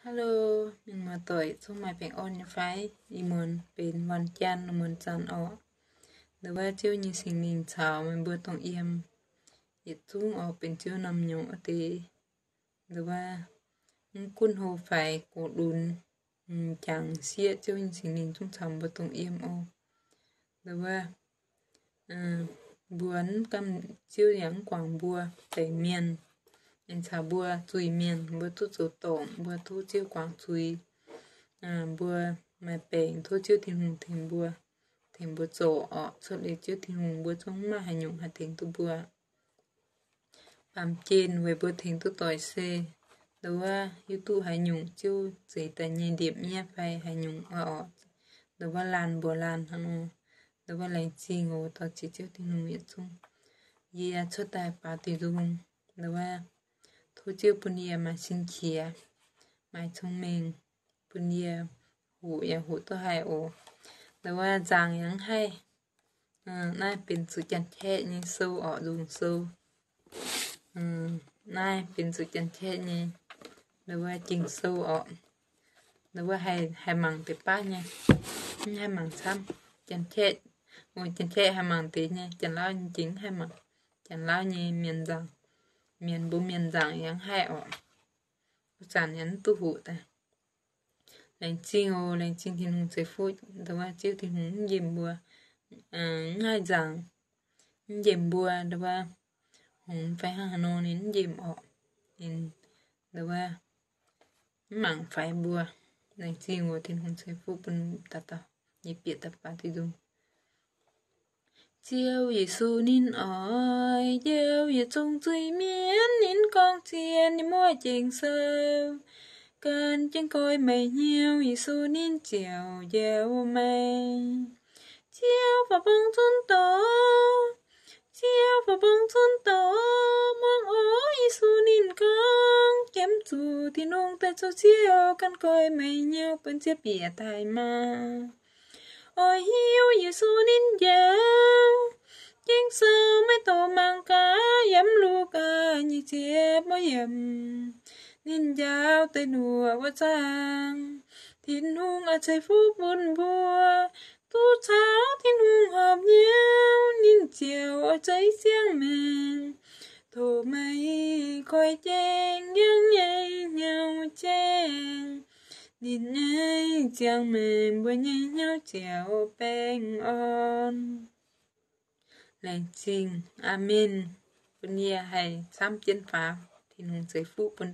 Hello, mienh muoz-doic, zungv maaih baengh orn nyei fai? Ih muonz benx วันจันทร์, muonz zanc orqc. Nduov wuov Ziouv nyei Singx Lingh caux meih mbuo dongh yiem, yietc zungv oix benx Ziouv naamh nyouz wuov deix. Nduov wuov mv gunv hlo faix gox lunx, jangx sieqv, Ziouv nyei Singx Lingh zungv caux mbuo dongh yiem oc. Nduov wuov mbuo mv gamh, Ziouv yaac mv guangc mbuo baengc mienh, aengx caux mbuo zuiz-mienh, mbuo duqv zoux dorngc, mbuo duqv Ziouv guangc zuiz, mbuo maaih baengc tov Ziouv Tin-Hungh tengx mbuo, tengx mbuo zoux orqc. Cuotv liuz Ziouv Tin-Hungh mbuo zungv mv maaih haaix nyungc haih tengx duqv mbuo. Baamh gen weic mbuo tengx duqv doic se, nduov wuov hiuv duqv haaix nyungc Ziouv zeix daaih nyei ndiepc-mienv fai haaix nyungc oix orqc, nduov wuov laanh mbuox laanh hnangv nor. Nduov wuov laengz zingh oc, dorh jiex Ziouv Tin-Hungh yietc zungv. Yie cuotv daaih baaux diuh nzung, nduov wuov tov Ziouv bun yie maaih sin qiex, maaih cong-mengh, bun yie hoqc yaac hoqc duqv haih oc. Nduov wuov nzaangc yaac mv haih. Naaiv benx zuqc Janx-Kaeqv nyei sou orqc, nzung sou. Naaiv benx zuqc Janx-Kaeqv nyei, nduov wuov Ging-Sou orqc. Nduov wuov haih, haih mangc deix baav nyei, mv haih mangc camv. Janx-Kaeqv, Janx-Kaeqv haih mangc deix nyei, Janx-Lauv nyei Ging mv haih mangc. Janx-Lauv nyei mienh nzaangc, mienh mbuo mienh nzaangc yaac mv haih orqc. Wuov zanc yaac mv duqv hoqc daaih. Laengz zingh oc, laengz zingh Tin-Hungh ceix fuqv. Nduov wuov Ziouv Tin-Hungh mv nqemh mbuo, mv haih nzaangc, mv nqemh mbuo, nduov wuov hungx fai hnangv haaix nor ninh mv nqemh orqc. Ninh, nduov wuov mv mangc faix mbuo. Laengz zingh oc, Tin-Hungh ceix fuqv bun dauh dauh. Yie bieqc daaih baaux diuh nzung. Ziouv Yesu ninh oix njoux yietc zungv zuiz-mienh, ninh gorngv zien ninh muoz Ging-Sou. Gan jienv goiv meih hnyouv, Yesu ninh ziouc njoux meih. Ziouv faaux bung zunv doz, Ziouv faaux bung zunv doz, muangx oc Yesu ninh gorngv. Gemv zuqc Tin-Hungh daaih zoux Ziouv, gan goiv meih hnyouv, buonv Ziouv bieqc daaih maah. Oix hiuv Yesu ninh njoux, Ging-Sou maiv doix mangc gaax, yiem Lugaa nyic ziepc wuov yiemc. Ninh njaaux deix luoqc wuov zaangc, Tin-Hungh oix ceix fuqv bun mbuo. Duqv caux Tin-Hungh horpc hnyouv, ninh ziouc oix zeiv ziangh maengc. Tov meih koi jeng yangh nyei hnyouv jeng, ninh nyei ziangh maengc mbuo nyei hnyouv ziouc baengh orn. Laengz zingh. Aamen. Bun yie haih camv jienv faaux. Tin-Hungh ceix fuqv bun